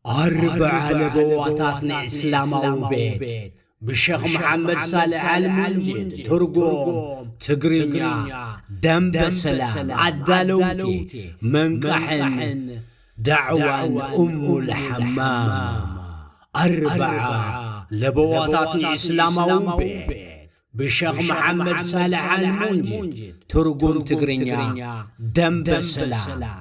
ኣርብዓ ለበዋታት ንእስላማዊ ቤት ብሸኽ መሓመድ ሳልሕ ኣልሙንጅድ። ትርጉም ትግርኛ፣ ደንበ ሰላም ኣዳለውቲ፣ መንቃሕን ዳዕዋን ኡሙል ሓማም። ኣርብዓ ለበዋታት ንእስላማዊ ቤት ብሸኽ መሓመድ ሳልሕ ኣልሙንጅድ። ትርጉም ትግርኛ፣ ደንበ ሰላም።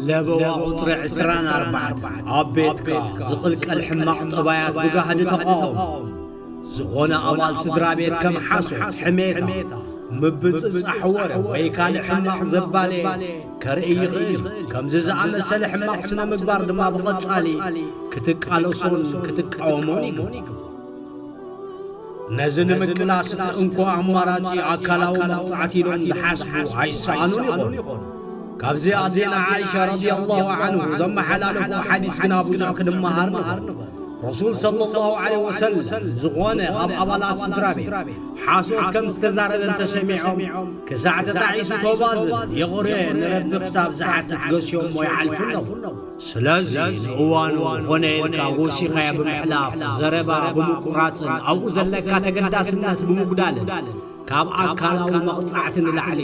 ለበዋ ቁጽሪ ዕስራን ኣርባዕተን፣ ኣብ ቤትካ ዝቕልቀል ሕማቕ ጠባያት ብጋህዲ ተቓወም። ዝኾነ ኣባል ስድራ ቤት ከም ሓሶት፣ ሕሜታ፣ ምብጽጻሕ ወረ ወይ ካልእ ሕማቕ ዘባለየ ከርኢ ይኽእል እዩ። ከምዚ ዝኣመሰለ ሕማቕ ስነ ምግባር ድማ ብቐጻሊ ክትቃለሶን ክትቃወሞን ይግባእ። ነዚ ንምቅላስ እቲ እንኮ ኣማራጺ ኣካላዊ መቕጻዕቲ ኢሎም ዝሓስቡ ኣይሰኣኑን ይኾኑ። ካብዚ ኣዴና ዓኢሻ ረዲየላሁ ዓንሁ ዘመሓላለፎ ሓዲስ ግና ብዙሕ ክንመሃር ንኽእል። ረሱል ሰለላሁ ዐለይሂ ወሰለም ዝኾነ ካብ ኣባላት ስድራ ቤት ሓሶት ከም ዝተዛረበ እንተሰሚዖም፣ ክሳዕ ተጣዒሱ ቶባ ዝብል ይቕረ ንረቢ ክሳብ ዝሓትት ገስዮሞ ይሓልፉ ኣለዉ። ስለዚ ንእዋኑ ኾነ ኢልካ ወሲኻዮ ብምሕላፍ፣ ዘረባ ብምቁራጽን ኣብኡ ዘለካ ተገዳስነት ብምጉዳልን ካብ ኣካላዊ መቕጻዕቲ ንላዕሊ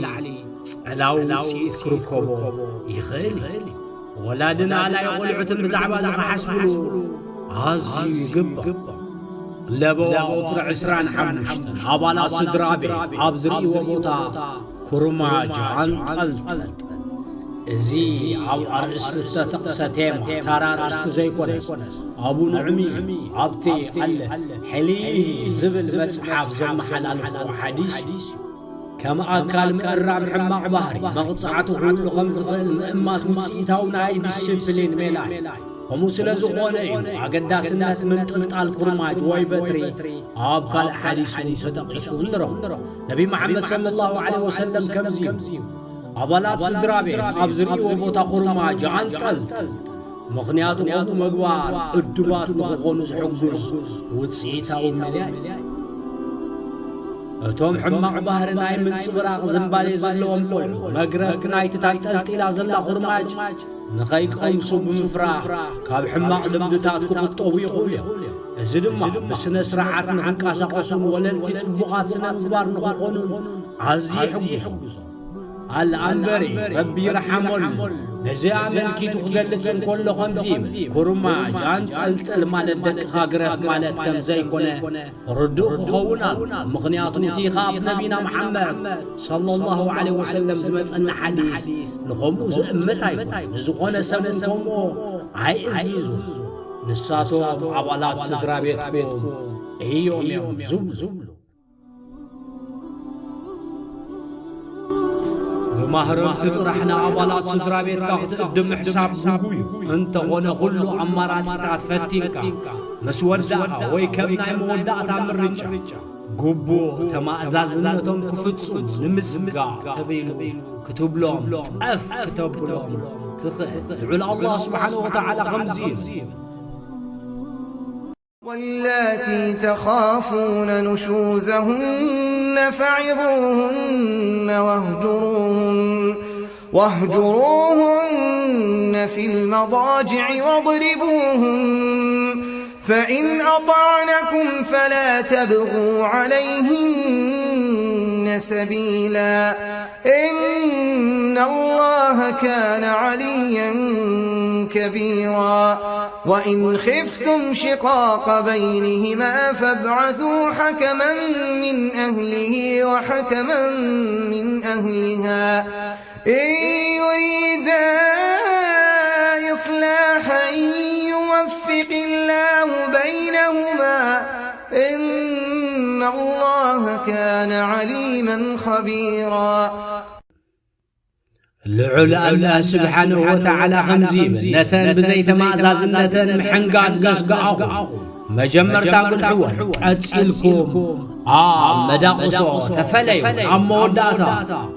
ጸላዊ ውጽኢት ክርከቦ ይኽእል እዩ። ወላድን ኣላይ ቆልዑትን ብዛዕባ እዚ ክሓስብሉ ኣዝዩ ይግባእ። ለበዋ ቁጽሪ ዕስራን ሓሙሽተን፣ ኣባላት ስድራ ቤት ኣብ ዝርእይዎ ቦታ ኩርማጅ ኣንጠልጥል። እዚ ኣብ ኣርእስቲ እተጠቕሰ ቴማ፣ ታራ ኣርእስቲ ዘይኮነስ፣ ኣቡ ኑዕሚ ኣብቲ ኣለ ሕሊሂ ዝብል መጽሓፍ ዘመሓላልፎ ሓዲስ እዩ። ከም ኣካል ምእራም ሕማቕ ባህሪ፣ መቕጻዕቲ ክህሉ ከም ዝኽእል ምእማት ውጽኢታዊ ናይ ዲስፕሊን ሜላ እዩ። ከምኡ ስለ ዝኾነ እዩ ኣገዳስነት ምንጥልጣል ኩርማጅ ወይ በትሪ ኣብ ካልእ ሓዲስ እውን ተጠቒሱ ንረኽቦ። ነቢ መሓመድ ሰለላሁ ዐለይሂ ወሰለም ከምዚ ይብሉ፣ ኣባላት ስድራ ቤት ኣብ ዝርእይዎ ቦታ ኩርማጅ ኣንጠልጥል፣ ምኽንያቱ ከምኡ ምግባር ዕዱባት ንኽኾኑ ዝሕግዝ ውጽኢታዊ ሜላ እዩ። እቶም ሕማቕ ባህሪ ናይ ምንጽብራቕ ዝንባሌ ዘለዎም ቆልዑ፣ መግረፍቲ ናይቲ ተንጠልጢላ ዘላ ኩርማጅ ንኸይቀምሱ ብምፍራህ፣ ካብ ሕማቕ ልምድታት ክቑጠቡ ይኽእሉ እዮም። እዚ ድማ ብስነ ስርዓት ንኽንቀሳቐሱን ወለድቲ ጽቡቓት ስነ ምግባር ንኽኾኑን ኣዝዩ ይሕግዞም። ኣልኣንበሪ፣ ረቢ ይርሓመሉ፣ ነዚ ኣመልኪቱ ክገልጽ እንከሎ ከምዚ ይብል፣ ኩርማጅ ኣንጠልጥል ማለት ደቅኻ ግረፍ ማለት ከም ዘይኮነ ርዱእ ክኸውን ኣሎ። ምኽንያቱ እቲ ካብ ነቢና መሓመድ ሰለላሁ ዐለይሂ ወሰለም ዝመጸና ሓዲስ ንኸምኡ ዝእምት ኣይኮነን። ንዝኾነ ሰብ እውን ከምኡ ኣይእዝዙን። ንሳቶም ኣባላት ስድራ ቤትኩም እዮም እዮም ዝብሉ። ብማህረምቲ ጥራሕ ንኣባላት ስድራ ቤትካ ክትእድም ምሕሳብ ግጉይ እዩ። እንተኾነ፣ ኩሉ ኣማራጺታት ፈቲንካ ምስ ወዳእካ ወይ ከም ናይ መወዳእታ ምርጫ፣ ግቡእ ተማእዛዝነቶም ክፍጽሙ ንምጽጋዕ ተበይኑ ክትብሎም፣ ጠፍ ክተብሎም ትኽእል። ልዑል ኣላህ ስብሓነሁ ወተዓላ ከምዚ ኢሉ። واللاتي تخافون نشوزهن فعظوهن واهجروهن، واهجروهن في المضاجع واضربوهن، فإن أطعنكم فلا تبغوا عليهن سبيلا، إن الله كان عليا كبيرا. وإن خفتم شقاق بينهما فابعثوا حكما من أهله وحكما من أهلها، إن يريدا إصلاحا يوفق الله بينهما، إن الله كان عليما خبيرا. خبيرا. ልዑል ኣላህ ስብሓንሁ ወተዓላ ከምዚ ይብል፣ ነተን ብዘይተማእዛዝነተን ምሕንጋድ ዘስግኣኹ መጀመርታ ግድሕወን፣ ቀጺልኩም ኣብ መዳቕሶ ተፈለዩ፣ ኣብ መወዳእታ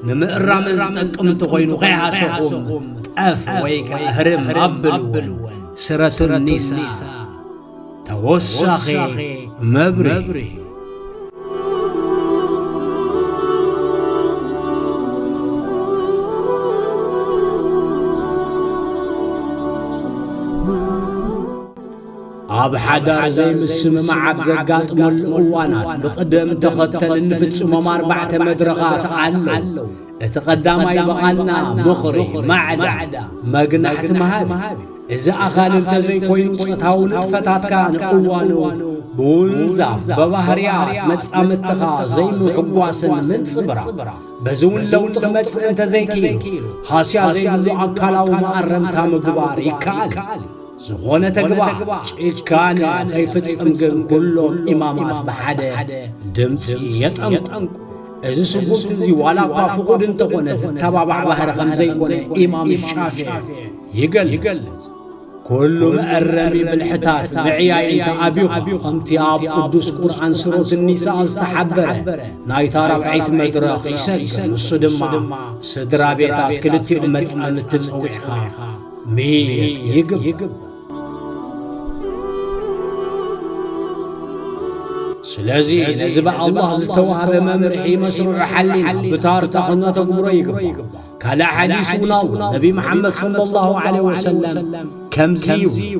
ንምእራመን ዝጠቅም እንተኾይኑ ከይሃሰኹም ጠፍ ወይ ከኣ ህርም ኣብልወን። ሱረቱ ኒሳ። ተወሳኺ መብርሂ። ኣብ ሓዳር ዘይምስምማዕ ኣብ ዘጋጥመሉ እዋናት ብቕደም ተኸተል እንፍጽሞም ኣርባዕተ መድረኻት ኣለዉ። እቲ ቀዳማይ ብቓልና ምኽሪ፣ ማዕዳ፣ መግናሕቲ ምሃብ እዩ። እዚ ኣኻሊ እንተዘይኮይኑ ጾታዊ ንጥፈታትካ ንእዋኑ ብውንዛም፣ ብባህርያት መጻምድትኻ ዘይምሕጓስን ምንጽብራቕ። በዚ እውን ለውጢ ክመጽእ እንተዘይክኢሉ፣ ሃስያ ዘይብሉ ኣካላዊ መኣረምታ ምግባር ይከኣል። ዝኾነ ተግባር ጭካነ ከይፍጸም ግን ኩሎም ኢማማት ብሓደ ድምጺ የጠንቁ። እዚ ስጉምቲ እዚ ዋላ እኳ ፍቑድ እንተኾነ ዝተባባዕ ባህሪ ከም ዘይኮነ ኢማም ሻፊዒ ይገልጽ። ኩሉ መእረሚ ብልሕታት ምዕያይ እንተ ኣብዩኻ፣ ከምቲ ኣብ ቅዱስ ቁርኣን ሱረት ኒሳ ዝተሓበረ ናይታ ራብዐይቲ መድረኽ ይሰግር። ንሱ ድማ ስድራ ቤታት ክልቲኦም መጻምድቲ ጸዊዕካ ምይይጥ ይግባእ። ስለዚ ነዚ ብኣላህ ዝተዋህበ መምርሒ መስርዑ ሓሊና ብታርታ ክነተግብሮ ይግባእ። ካልእ ሓዲስ እውን ኣሎ። ነቢ መሓመድ ሰለላሁ ዐለይሂ ወሰለም ከምዚ ይብሉ፣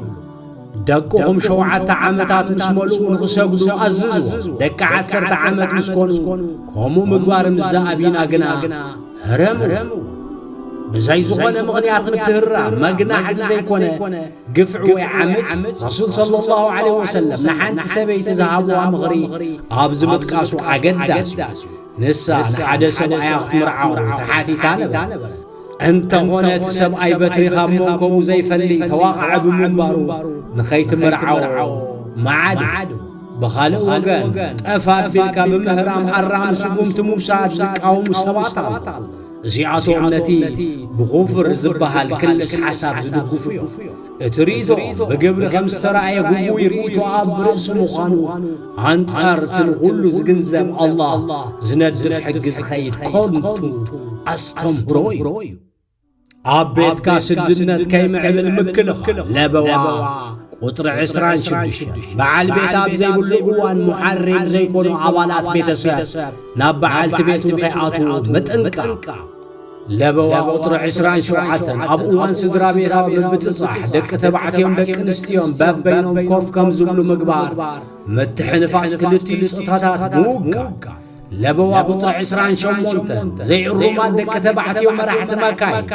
ደቅኹም ሸውዓተ ዓመታት ምስ መልኡ ንኽሰግዱ ኣዝዝዎም። ደቂ ዓሰርተ ዓመት ምስ ኮኑ ከምኡ ምግባር ምስ ዝኣቢና ግና ህረሙ። ብዘይ ዝኾነ ምኽንያት ምትህራም መግናሕቲ ዘይኮነ ግፍዒ ወይ ዓመጽ። ረሱል ሰለላሁ ዐለይሂ ወሰለም ንሓንቲ ሰበይቲ ዝሃብዋ ምኽሪ ኣብዚ ምጥቃሱ ኣገዳሲ እዩ። ንሳ ንሓደ ሰብኣያ ክትምርዓው ተሓቲታ ነበረት። እንተኾነ እቲ ሰብኣይ በትሪ ካብ መንኮቡ ዘይፈሊ ተዋቓዒ ብምንባሩ ንኸይትምርዓው መዓዱ። ብኻልእ ወገን፣ ጠፍ ኣቢልካ ብምህራም ኣራሚ ስጉምቲ ምውሳድ ዝቃወሙ ሰባት ኣለዉ። እዚኣቶም ነቲ ብኹፍር ዝበሃል ክልስ ሓሳብ ዝድግፉ እዮም። እቲ ርእይቶ ብግብሪ ከም ዝተራእየ ግጉይ ርእይቶ ኣብ ርእሲ ምዃኑ፣ ኣንጻር እቲ ንኹሉ ዝግንዘብ ኣላህ ዝነድፍ ሕጊ ዝኸይድ ከንቱ ኣስተምህሮ እዩ። ኣብ ቤትካ ስድነት ከይምዕብል ምክልኻል። ለበዋ ቁጽሪ ዕስራን ሽዱሽተን። በዓል ቤት ኣብ ዘይብሉ እዋን፣ ሙሓሪም ዘይኮኑ ኣባላት ቤተሰብ ናብ በዓልቲ ቤቱ ከይኣትዉ ምጥንቃቕ። ለበዋ ቁጽሪ ዕስራን ሸውዓተን። ኣብ እዋን ስድራ ቤታዊ ምብጽጻሕ፣ ደቂ ተባዕትዮን ደቂ ኣንስትዮን በበይኖም ኮፍ ከም ዝብሉ ምግባር፣ ምትሕንፋጽ ክልቲኡ ጾታታት ምውጋድ። ለበዋ ቁጽሪ ዕስራን ሸሞንተን። ዘይእሩማት ደቂ ተባዕትዮ መራሕቲ መካይን፣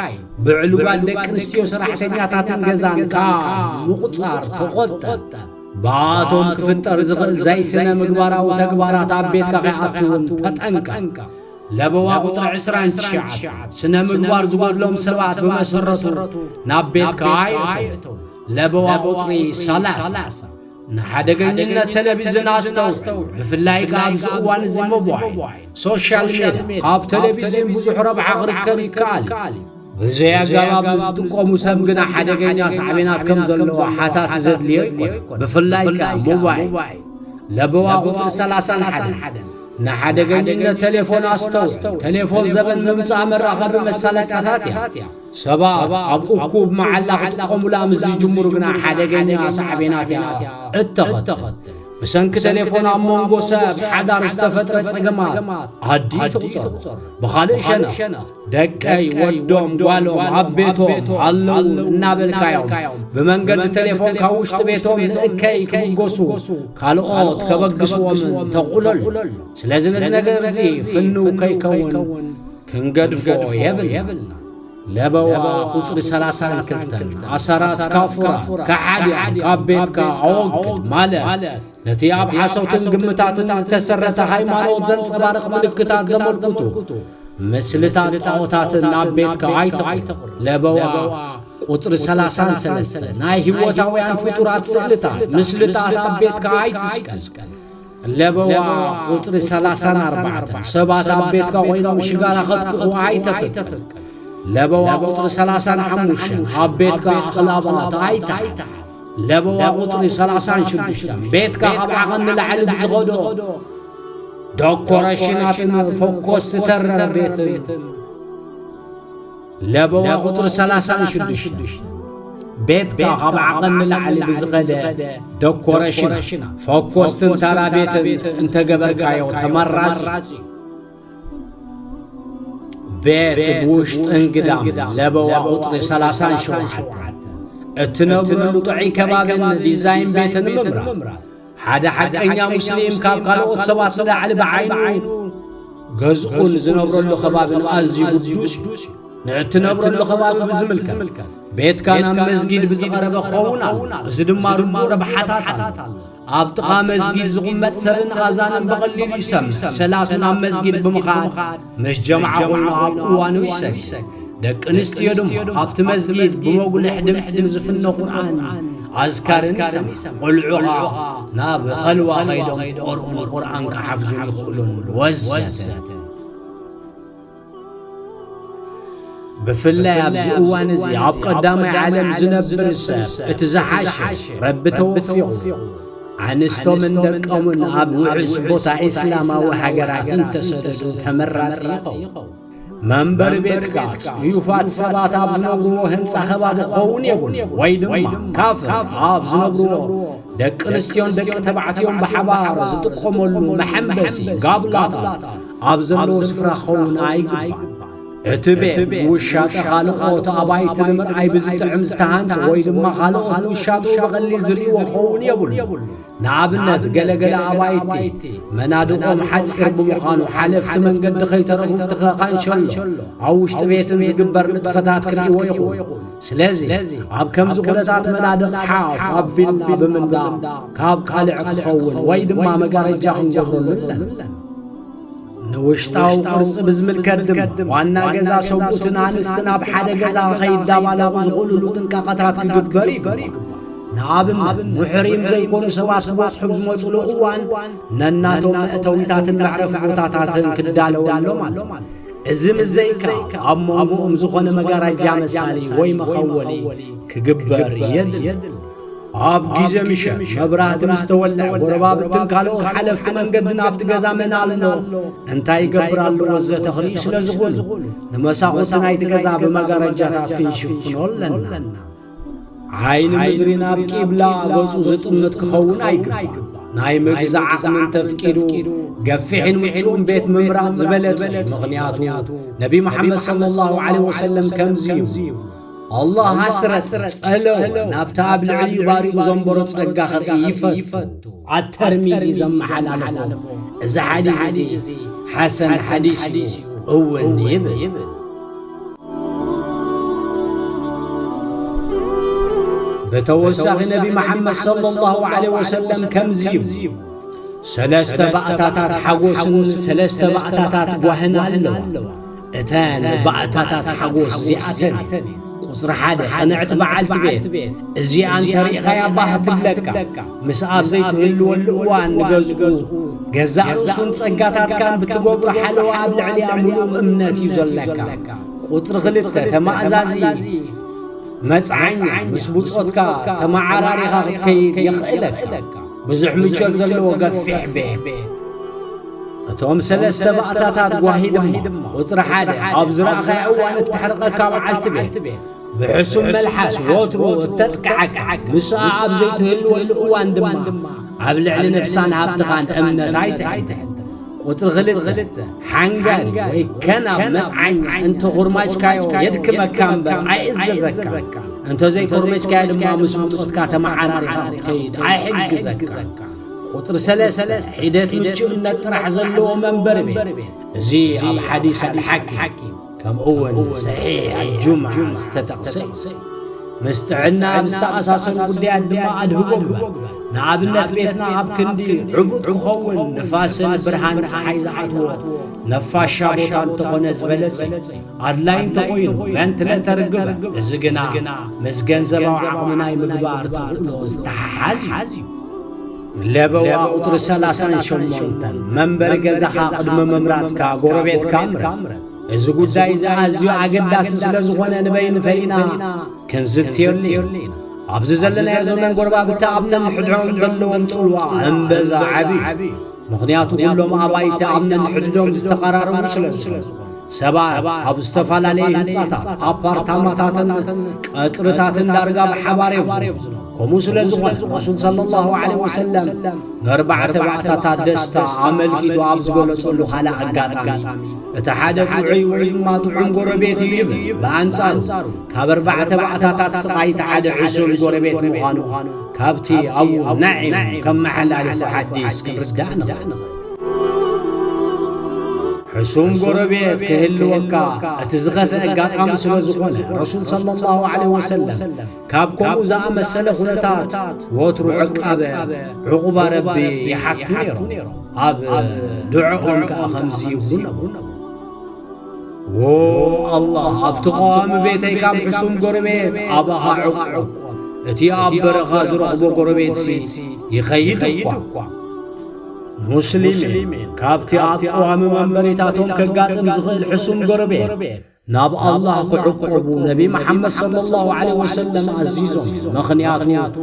ብዕሉጋት ደቂ ኣንስትዮ ሰራሕተኛታትን ገዛን ካብ ምቑጻር ተቖጠብ። ብኣቶም ክፍጠር ዝኽእል ዘይስነ ምግባራዊ ተግባራት ኣብ ቤትካ ከይኣትውን ተጠንቀቕ። ለበዋ ቁጽሪ ዕስራን ትሽዓተን። ስነ ምግባር ዝጎድሎም ሰባት ብመሰረቱ ናብ ቤትካ ኣይእተው። ለበዋ ቁጽሪ ሰላሳ። ንሓደገኝነት ቴሌቪዥን ኣስተውዕል። ብፍላይ ከኣ ኣብዚ እዋን እዚ ሞባይል፣ ሶሻል ሜድያ፣ ካብ ቴሌቪዥን ብዙሕ ረብሓ ክርከብ ይከኣል እዩ። ብዘይ ኣገባብ ንዝጥቀሙ ሰብ ግና ሓደገኛ ሳዕቤናት ከም ዘለዎ ሓታት ዘድልዮ ኣይኮነን። ብፍላይ ከኣ ሞባይል። ለበዋ ቁጽሪ ሰላሳን ሓደን። ንሓደገኝነት ቴሌፎን ኣስተውዕል። ቴሌፎን ዘበን ምምጻእ መራኸቢ መሳለጥያታት እያ። ሰባት ኣብ እኩብ መዓላ ክጥቀሙላ ምስ ዝጅምሩ ግና ሓደገኛ ሳዕቤናት እያ እተኸትል። ብሰንኪ ቴሌፎን ኣብ መንጎ ሰብ ሓዳር ዝተፈጥረ ጸገማት ኣድዩ ትቑጸሩ። ብኻልእ ሸነኽ፣ ደቀይ፣ ወዶም፣ ጓሎም ኣብ ቤቶም ኣለዉ እናበልካዮም፣ ብመንገዲ ቴሌፎን ካብ ውሽጢ ቤቶም ንእከይ ክብገሱ፣ ካልኦት ከበግስዎምን ተኽእሎ ኣሎ። ስለዚ ነዚ ነገር እዚ ፍኑው ከይከውን ክንገድፎ የብልና። ለበዋ ቁጽሪ ሰላሳን ክልተን። ኣሰራት ካፉራት፣ ከሓድያን፣ ካብ ቤትካ ኣወግድ፣ ማለት ነቲ ኣብ ሓሶትን ግምታትን ዝተሰረተ ሃይማኖት ዘንጸባርቕ ምልክታት ዘመልክቱ ምስልታት ጣዖታትን ናብ ቤትካ ኣይተቕርብ። ለበዋ ቁጽሪ ሰላሳን ሰለስተን። ናይ ህይወታውያን ፍጡራት ስእልታት፣ ምስልታት ኣብ ቤትካ ኣይትስቀል። ለበዋ ቁጽሪ ሰላሳን ኣርባዕተን፣ ሰባት ኣብ ቤትካ ኮይኖም ሽጋራ ከጥቅዑ ኣይተፍቅድ። ለበዋ ቁጽሪ ሰላሳን ሓሙሽተን፣ ኣብ ቤትካ ኣኽላባት ኣይትሓዝ። ለበዋ ቁጽሪ ሰላሳን ሽዱሽተን፣ ቤትካ ካብ ዓቐን ንላዕሊ ብዝኸዶ ደኮረሽናትን ፈኮስ ዝተረር ቤትን። ለበዋ ቁጽሪ ሰላሳን ሽዱሽተን፣ ቤትካ ካብ ዓቐን ንላዕሊ ብዝኸደ ደኮረሽና ፈኮስትን ተራ ቤትን እንተገበርካዮ ተመራጺ። ቤት ብውሽጥን ግዳም። ለበዋ ቁጽሪ ሰላሳን ሸውዓተን፣ እትነብረሉ ጥዑይ ከባብን ዲዛይን ቤትን ምምራጽ። ሓደ ሓቀኛ ሙስሊም ካብ ካልኦት ሰባት ንላዕሊ ብዓይኑ ገዝኡን ዝነብረሉ ከባብን ኣዝዩ ግዱስ እዩ። ንእትነብረሉ ከባቢ ብዝምልከት፣ ቤትካ ናብ መስጊድ ብዝቐረበ ክኸውን ኣለዎ። እዚ ድማ ርቡእ ረብሓታት ኣለዎ። ኣብ ጥቓ መስጊድ ዝቕመጥ ሰብን ኣዛንን ብቐሊሉ ይሰምዕ። ሰላቱ ናብ መስጊድ ብምኻድ ምስ ጀምዓ ኮይኑ ኣብ እዋኑ ይሰግድ። ደቂ ኣንስትዮ ድማ ኣብቲ መስጊድ ብመጉልሕ ድምፂ ዝፍኖ ቁርኣን ኣዝካርን ይሰምዓ። ቆልዑ ኸዓ ናብ ኸልዋ ኸይዶም ክቐርኡን ቁርኣን ክሓፍዙን ይኽእሉን ወዘተ። ብፍላይ ኣብዚ እዋን እዚ ኣብ ቀዳማይ ዓለም ዝነብር ሰብ እቲ ዝሓሸ ረቢ ተወፊቑ ኣንስቶምን ደቀሙን ኣብ ውሑስ ቦታ ኢስላማዊ ሃገራት እንተሰደዱ ተመራጺ ይኸውን። መንበሪ ቤትካ ጽዩፋት ሰባት ኣብ ዝነብርዎ ህንጻ ከባቢ ክኸውን የብሉን፣ ወይ ድማ ካፈ ኣብ ዝነብርዎ ደቂ ኣንስትዮን ደቂ ተባዕትዮን ብሓባር ዝጥቀመሉ መሐንበሲ ጋብላታት ኣብ ዘለዎ ስፍራ ክኸውን ኣይግባእ። እቲ ቤት ውሻጠ ካልኦት ኣባይቲ ንምርኣይ ብዝጥዕም ዝተሃንጸ ወይ ድማ ካልኦት ውሻጡ ብቐሊል ዝርእይዎ ክኸውን የብሉን። ንኣብነት፣ ገለገለ ኣባይቲ መናድቖም ሓጺር ብምዃኑ፣ ሓለፍቲ መንገዲ ከይተረፉ ብትኸኻ እንሸሎ ኣብ ውሽጢ ቤትን ዝግበር ንጥፈታት ክርእይዎ ይኹን። ስለዚ፣ ኣብ ከምዚ ኩነታት መናድቕ ሓፍ ኣቢልና ብምንዳቕ ካብ ቃልዕ ክኸውን ወይ ድማ መጋረጃ ክንገብረሉ ኣለና። ንውሽጣዊ ቅርጺ ብዝምልከት ድማ፣ ዋና ገዛ ሰብኡትን ኣንስትን ኣብ ሓደ ገዛ ከይዳባለቑ ዝኽእሉሉ ጥንቃቐታት ክግበር ይግባእ። ንኣብነት፣ ሙሕሪም ዘይኮኑ ሰባት ክበጽሑ ብዝመጹሉ እዋን፣ ነናቶም መእተዊታትን መዕረፊ ቦታታትን ክዳለወሎም ኣለዎ። እዚ ምስ ዘይከኣል፣ ኣብ መንጎኦም ዝኾነ መጋረጃ መሳሊ ወይ መኸወሊ ክግበር የድሊ። ኣብ ግዜ ምሸት መብራህቲ ምስ ተወልዐ፣ ጎረባብትን ካልኦት ሓለፍቲ መንገድን ኣብቲ ገዛ መን ኣሎ፣ እንታይ ይገብር ኣሎ ወዘተ ክርእዩ ስለ ዝኽእሉ፣ ንመሳኹቲ ናይቲ ገዛ ብመጋረጃታት ክንሽፍኖ ኣለና። ዓይኒ ምድሪ ናብ ቂብላ ገጹ ዝጥምት ክኸውን ኣይግባእ። ናይ ምግዛእ ዓቕሚ እንተፍቂዱ፣ ገፊሕን ምቹእን ቤት ምምራጽ ዝበለጸ እዩ። ምኽንያቱ፣ ነቢ መሓመድ ሰለላሁ ዐለይሂ ወሰለም ከምዚ ይብሉ፣ ኣላህ ኣስረት፣ ጸለወ፣ ናብቲ ኣብ ልዕሊኡ ባሪኡ ዘንበሮ ጸጋ ክርኢ ይፈቱ። ኣተርሚዚ ዘመሓላለፎ እዚ ሓዲስ እዚ ሓሰን ሓዲስ እዩ እውን ይብል። ብተወሳኺ ነቢ መሓመድ ሰለላሁ ዐለይሂ ወሰለም ከምዚ ይብሉ፣ ሰለስተ ባእታታት ሓጎስን ሰለስተ ባእታታት ጓህን ኣለዋ። እተን ባእታታት ሓጎስ እዚኣተን፣ ቁጽሪ ሓደ፣ ቅንዕቲ በዓልቲ ቤት። እዚኣ እንተ ርኢኻያ ባህ ትብለካ። ምስ ኣብ ዘይትህልወሉ እዋን ንገዝኡ፣ ገዛእ ርእሱን ጸጋታትካን ብትገብሮ ሓለዋ ኣብ ልዕሊኣ ምሉእ እምነት እዩ ዘለካ። ቁጽሪ ክልተ፣ ተማእዛዚ መጽዓኛ፣ ምስ ብጾትካ ተመዓራሪኻ ክትከይድ የኽእለካ። ብዙሕ ምቾት ዘለዎ ገፊሕ ቤት። እቶም ሰለስተ ባእታታት ጓሂ ድማ፣ ቁጽሪ ሓደ፣ ኣብ ዝረኣኻዮ እዋን እተሕርቐካ በዓልቲ ቤት፣ ብሕሱም መልሓስ ወትሩ እተጥቅዓካ፣ ምስኣ ኣብ ዘይትህልወሉ እዋን ድማ ኣብ ልዕሊ ነብሳን ሃብትኻን እምነት ኣይትሕድር። ቁጽሪ ክልተ፣ ሓንጋዲ ወይ ከናብ መጽዓኛ እንተ ኹርማጅካዮ የድክመካ እምበር ኣይእዘዘካ። እንተ ዘይኮርመጅካዮ ድማ ምስ ብጾትካ ተመዓራሪኻ ክትከይድ ኣይሕግዘካ። ቁጽሪ ሰለስተ፣ ሒደት ምቹእነት ጥራሕ ዘለዎ መንበሪ ቤት። እዚ ኣብ ሓዲስ ኣልሓኪም ከምኡ እውን ሰሒሕ ኣልጁምዓ ዝተጠቕሰ እዩ። ምስ ጥዕና ኣብ ዝተኣሳሰሩ ጉዳያት ድማ ኣድህቦ ግበር። ንኣብነት፣ ቤትና ኣብ ክንዲ ዕቡጥ ክኸውን ንፋስን ብርሃን ጸሓይ ዝኣትዎ ነፋሻ ቦታ እንተኾነ ዝበለጸ እዩ። ኣድላይ እንተኾይኑ ቨንትሌተር ግበር። እዚ ግና ምስ ገንዘባዊ ዓቕሚ ናይ ምግባር ተኽእሎ ዝተሓሓዝ እዩ። ለበዋ ቁጽሪ ሰላሳን ሸሞንተን፣ መንበሪ ገዛኻ ቅድሚ ምምራጽካ ጎረቤትካ ምረጽ። እዚ ጉዳይ እዚ ኣዝዩ ኣገዳሲ ስለ ዝኾነ ንበይኑ ፈሊና ክንዝትየሉ ኢና። ኣብዚ ዘለናዮ ዘመን ጎረባብቲ ኣብ ነንሕድሖም ዘለዎም ጽልዋ እምበዛ ዓቢ እዩ። ምኽንያቱ ኩሎም ኣባይቲ ኣብ ነንሕድዶም ዝተቐራረቡ ስለ ዝኾኑ፣ ሰባት ኣብ ዝተፈላለየ ህንጻታት፣ ኣፓርታማታትን ቀጽርታትን ዳርጋ ብሓባር እዮም ዝነብሩ። ከምኡ ስለ ዝኾነ ረሱል ሰለላሁ ዐለይሂ ወሰለም ንኣርባዕተ ባእታታት ደስታ ኣመልኪቱ ኣብ ዝገለጸሉ ካልእ ኣጋጣሚ፣ እቲ ሓደ ጥዑይ ወይ ድማ ጥዑም ጎረቤት እዩ ይብል። ብኣንጻሩ ካብ ኣርባዕተ ባእታታት ስቓይ እቲ ሓደ ሕሱም ጎረቤት ምዃኑ ካብቲ ኣብኡ ነዒም ከመሓላልፎ ሓዲስ ክንርዳእ ንኽእል። ሕሱም ጎረቤት ክህልወካ እቲ ዝኸፍእ ኣጋጣሚ ስለ ዝኾነ፣ ረሱል ሰለላሁ ዐለይሂ ወሰለም ካብ ከምኡ ዝኣመሰለ ኩነታት ወትሩ ዕቃበ፣ ዕቑባ ረቢ ይሓቱ ነይሮም። ኣብ ዱዓኦም ከኣ ከምዚ ይብሉ ነበሩ። ዎ ኣላህ፣ ኣብቲ ቀዋሚ ቤተይ ካብ ሕሱም ጎረቤት ኣባኻ ዕቆብ። እቲ ኣብ በረኻ ዝረኽቦ ጎረቤትሲ ይኸይድ እኳ። ሙስሊሚን፣ ካብቲ ኣብ ቀዋሚ መንበሪታቶም ከጋጥም ዝኽእል ሕሱም ጎረቤት ናብ ኣላህ ክዕቆቡ ነቢ መሓመድ ሰለላሁ ዐለይሂ ወሰለም ኣዚዞም። ምኽንያቱ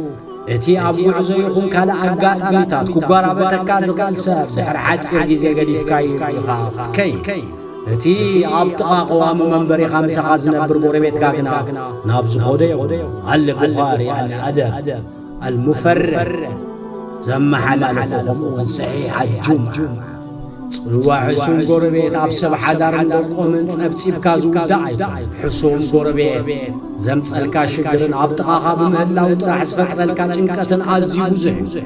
እቲ ኣብ ጉዕዞ ይኹን ካልእ ኣጋጣሚታት ክጓራበተካ ዝኽእል ሰብ ድሕሪ ሓጺር ግዜ ገዲፍካዮ ኢኻ ክትከይድ። እቲ ኣብ ጥቓ ቀዋሚ መንበሪኻ ምሳኻ ዝነብር ጎረቤትካ ግና ናብ ዝኾዶ የብሉን። ኣል ቡኻሪ፣ ኣል ኣደብ ኣል ሙፈረድ ዘመሓላለፎ፣ ከምኡ እውን ሰሒሕ ኣል ጁምዓ። ጽልዋ ሕሱም ጎረቤት ኣብ ሰብ ሓዳርን ደቆምን ጸብጺብካ ዝውዳእ ኣይኮነን። ሕሱም ጎረቤት ዘምጸልካ ሽግርን ኣብ ጥቓኻ ብምህላው ጥራሕ ዝፈጥረልካ ጭንቀትን ኣዝዩ ብዙሕ እዩ።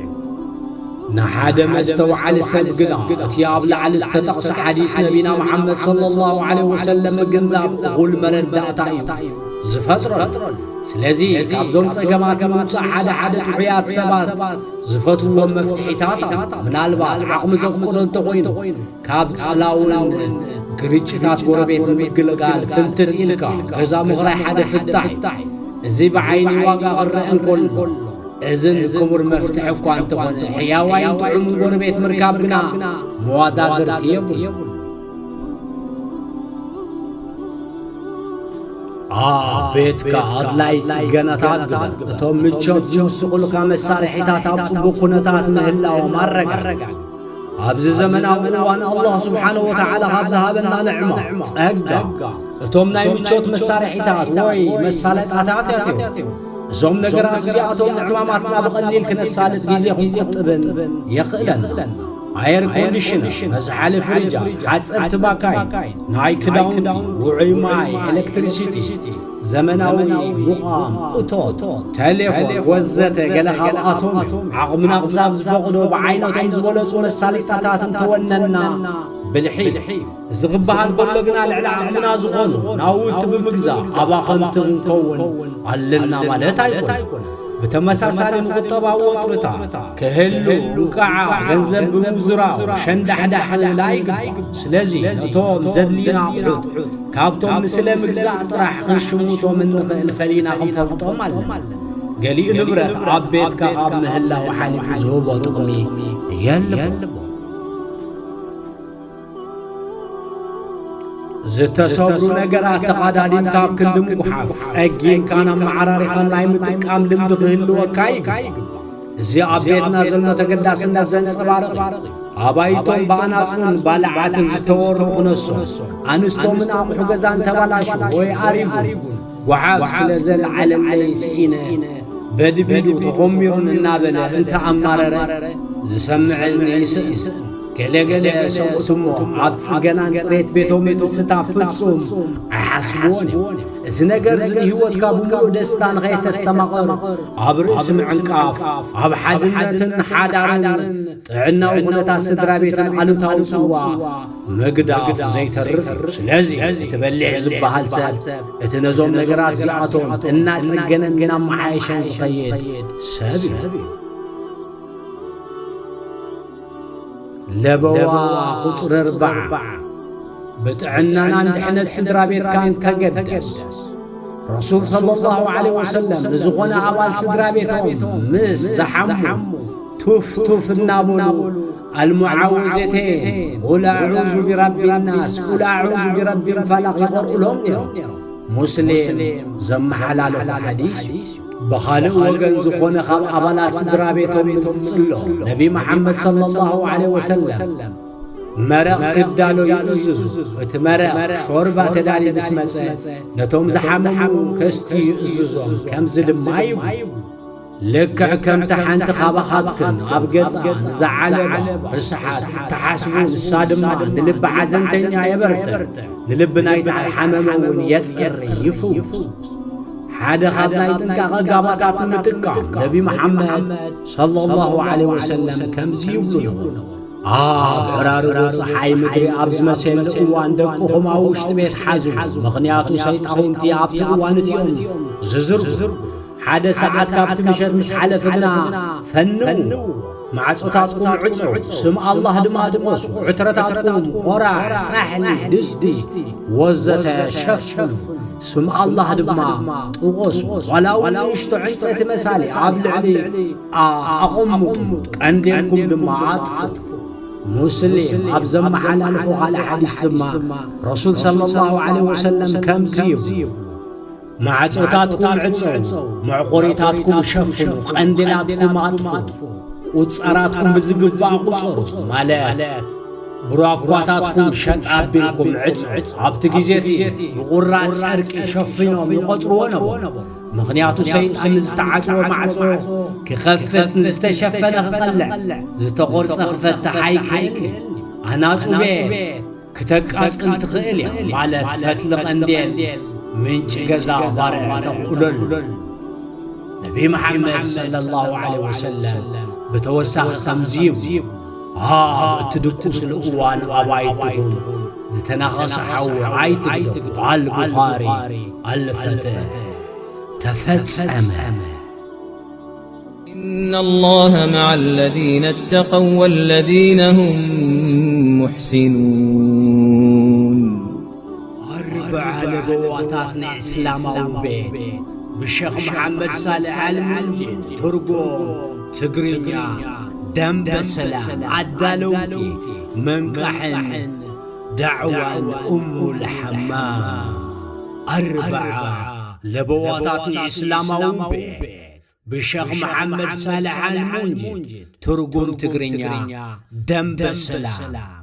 ንሓደ መስተውዓሊ ሰብ ግና እቲ ኣብ ላዕሊ ዝተጠቕሰ ሓዲስ ነቢና መሓመድ ሰለላሁ ዐለይሂ ወሰለም ምግንዛብ እኹል መረዳእታ እዩ ዝፈጥረሉ። ስለዚ ካብዞም ጸገማት ንምውጻእ ሓደ ሓደ ጥዑያት ሰባት ዝፈትውዎም መፍትሒታት ኣሎ። ምናልባት ዓቕሚ ዘፍቅዶ እንተኾይኑ ካብ ጸላውን ግርጭታት ጎረቤት ንምግልጋል ፍንትት ኢልካ ገዛ ምኽራይ ሓደ ፍታሕ እዩ። እዚ ብዓይኒ ዋጋ ክረአ እንከሎ፣ እዝን ክቡር መፍትሒ እኳ እንተኾነ፣ ሕያዋይን ጥዑምን ጎረቤት ምርካብ ግና መዋዳድርቲ የብሉን። ኣብ ቤትካ ኣድላዪ ጽገናታት ግበር። እቶም ምቾት ዝውስኹልካ መሳርሒታት ኣብ ጽቡቕ ኩነታት ምህላዎም ኣረጋግጽ። ኣብዚ ዘመናዊ እዋን ኣላህ ስብሓነሁ ወተዓላ ካብ ዝሃበና ንዕማ፣ ጸጋ፣ እቶም ናይ ምቾት መሳርሒታት ወይ መሳለጣታት እዮም። እዞም ነገራት እዚኣቶም ንዕማማትና ብቐሊል ክነሳልጥ ግዜ ክንቁጥብን የኽእለና። ኣየር ኮንዲሽነር፣ መዝሓሊ ፍሪጃት፣ ሓጸብቲ ባካይ፣ ናይ ክዳውንቲ፣ ውዑይ ማይ፣ ኤሌክትሪሲቲ፣ ዘመናዊ ሙቓም እቶት፣ ቴሌፎን ወዘተ ገለ ካብኣቶም ዓቕምና ክሳብ ዝፈቕዶ ብዓይነቶም ዝበለጹ መሳለጥያታት እንተወነንና ብልሒ እዩ። እዚ ክበሃል ከሎ ግና ልዕሊ ዓቕምና ዝኾኑ ናውቲ ብምግዛእ ኣባኸንቲ ክንከውን ኣለና ማለት ኣይኮነን። ብተመሳሳሊ ንቁጠባዊ ወጥርታት ክህሉ እንከዓ ገንዘብ ብምዝራው ሸንዳሕዳሕ ክንብል ኣይግባእ። ስለዚ ነቶም ዘድልዩና ኣቑሑት ካብቶም ንስለ ምግዛእ ጥራሕ ክንሽምቶም እንኽእል ፈሊና ክንፈልጦም ኣለና። ገሊኡ ንብረት ኣብ ቤትካ ካብ ምህላው ሓሊፉ ዝህቦ ጥቕሚ የልቦን። ዝተሰብሩ ነገራት ተቓዳዲምካ ኣብ ክንዲ ምጉሓፍ፣ ጸጊምካን ኣመዓራሪኻን ናይ ምጥቃም ልምዲ ክህልወካ ይግባእ። እዚ ኣብ ቤትና ዘሎ ተገዳስነት ዘንጸባርቕ እዩ። ኣባይቶም ብኣናጹን ባልዓትን ዝተወሩ ክነሶም፣ ኣንስቶምን ኣቑሑ ገዛን ተባላሹ ወይ ኣሪጉን፣ ጓሓፍ ስለ ዘልዓለለይ ስኢነ፣ በድቢዱ ተኾሚሩን እናበለ እንተ ኣማረረ፣ ዝሰምዕ እዝኒ ይስእን። ገለ ገለ ሰብኡት እሞ ኣብ ጽገናን ጽሬት ቤቶምን ምስታፍ ፍጹም ኣይሓስብዎን እዮም። እዚ ነገር እዚ ንህይወትካ ብምሉእ ደስታ ንኸይተስተማቕር፣ ኣብ ርእሲ ምዕንቃፍ፣ ኣብ ሓድነትን ሓዳርን ጥዕናዊ ኩነታት ስድራ ቤትን ኣሉታዊ ጽልዋ ምግዳፍ ዘይተርፍ እዩ። ስለዚ እቲ በሊሕ ዝበሃል ሰብ እቲ ነዞም ነገራት እዚኣቶም እናጸገነን እናመሓየሸን ዝኸይድ ሰብ እዩ። ለበዋ ቁጽሪ ኣርባዓ፣ ብጥዕናናን ድሕነት ስድራ ቤትካን ተገደስ። ረሱል ሰለላሁ ዐለይሂ ወሰለም ንዝኾነ ኣባል ስድራ ቤቶም ምስ ዝሓሙ ቱፍ ቱፍ እናበሉ ኣልሙዓውዘተይን ቁል ኣዑዙ ቢረቢ ናስ ቁል ኣዑዙ ቢረቢ ልፈለቕ ይቐርኡሎም ነይሮም። ሙስሊም ዘመሓላለፎ ሓዲስ እዩ። ብኻልእ ወገን ዝኾነ ካብ ኣባላት ስድራ ቤቶም ምስ ዝጽሎ ነቢ መሓመድ ሰለላሁ ዐለይሂ ወሰለም መረቕ ክዳሎ ይእዝዙ። እቲ መረቕ ሾርባ ተዳልዩ ምስ መጸ ነቶም ዝሓመሙ ከስቲ ይእዝዞም። ከምዚ ድማ ይብሉ። ልክዕ ከምቲ ሓንቲ ካባኻትክን ኣብ ገጻ ንዝዓለባ ርስሓት እትሓስቡ፣ ንሳ ድማ ንልቢ ሓዘንተኛ የበርትዕ፣ ንልቢ ናይቲ ዝሓመመ እውን የጽሪ፣ ይፍውስ። ሓደ ካብ ናይ ጥንቃቐ ጋባታት ንምጥቃም ነቢ መሓመድ ሰለላሁ ዐለይሂ ወሰለም ከምዚ ይብሉ ነበሩ። ኣብ ዕራርቦ ጸሓይ ምድሪ ኣብ ዝመሰለ እዋን ደቅኹም ኣብ ውሽጢ ቤት ሓዙ። ምኽንያቱ ሰይጣውንቲ ኣብቲ እዋን እቲኦም ዝዝርጉ። ሓደ ሰዓት ካብቲ ምሸት ምስ ሓለፈ ግና ፈንዉ። ማዕጾታትኩም ዕጸው፣ ስም ኣላህ ድማ ጥቐሱ። ዕትረታትኩም ኾራዕ፣ ጻሕሊ፣ ድስቲ ወዘተ ሸፍኑ። ስም ኣላህ ድማ ጥቐሱ። ዋላ እውን ንእሽቶ ዕንጸቲ መሳሊ ኣብ ልዕሊ ኣ-፣ ኣቐምጡ፣ ቀንዴልኩም ድማ ኣጥፍኡ። ሙስሊም ኣብ ዘመሓላልፎ ካልእ ሓዲስ ድማ ረሱል ሰለላሁ ዐለይሂ ወሰለም ከምዚ ይብሉ፣ ማዕጾታትኩም ዕጸው፣ መዕቆሪታትኩም ሸፍኑ፣ ቀንዴላትኩም ኣጥፍኡ፣ ቁጸራትኩም ብዝግባእ ቁጸሩ፣ ማለት ብራኳታትኩም ሸጥ ኣቢልኩም ዕጸው። ኣብቲ ግዜ እቲ ብቑራጽ ጨርቂ ሸፊኖም ይቖጽርዎ ነበሩ። ምኽንያቱ ሰይጣን ንዝተዓጽወ ማዕጾ ክኸፍት፣ ንዝተሸፈነ ክቐልዕ፣ ዝተቖርጸ ክፈትሕ ኣይክእልን። ኣናጹ ቤት ክተቃጽል ትኽእል እያ፣ ማለት ፈትሊ ቀንዴል ምንጪ ገዛ ባርዕ ተኽእለሉ። ነቢ መሓመድ ሰለላሁ ዐለይሂ ወሰለም ብተወሳኺ ከምዚ ይብሉ፣ ኣብ እትድቁስሉ እዋን ኣባይትኹም ዝተናኸሰ ሓዊ ኣይትግደፉ። ኣልቡኻሪ፣ ኣልፈትሕ። ተፈጸመ። إن الله مع الذين اتقوا والذين هم محسنون. ኣርብዓ ለበዋታት ንእስላማዊ ቤት ብሸኽ መሓመድ ሳልሕ ኣልሙንጅድ፣ ትርጉም ትግርኛ፣ ደንበ ሰላም ኣዳለውቲ መንቃሕን ዳዕዋን እሙል ሓማም። ኣርብዓ ለበዋታት ንእስላማዊ ቤት ብሸኽ መሓመድ ሳልሕ ኣልሙንጅድ፣ ትርጉም ትግርኛ፣ ደንበ ሰላም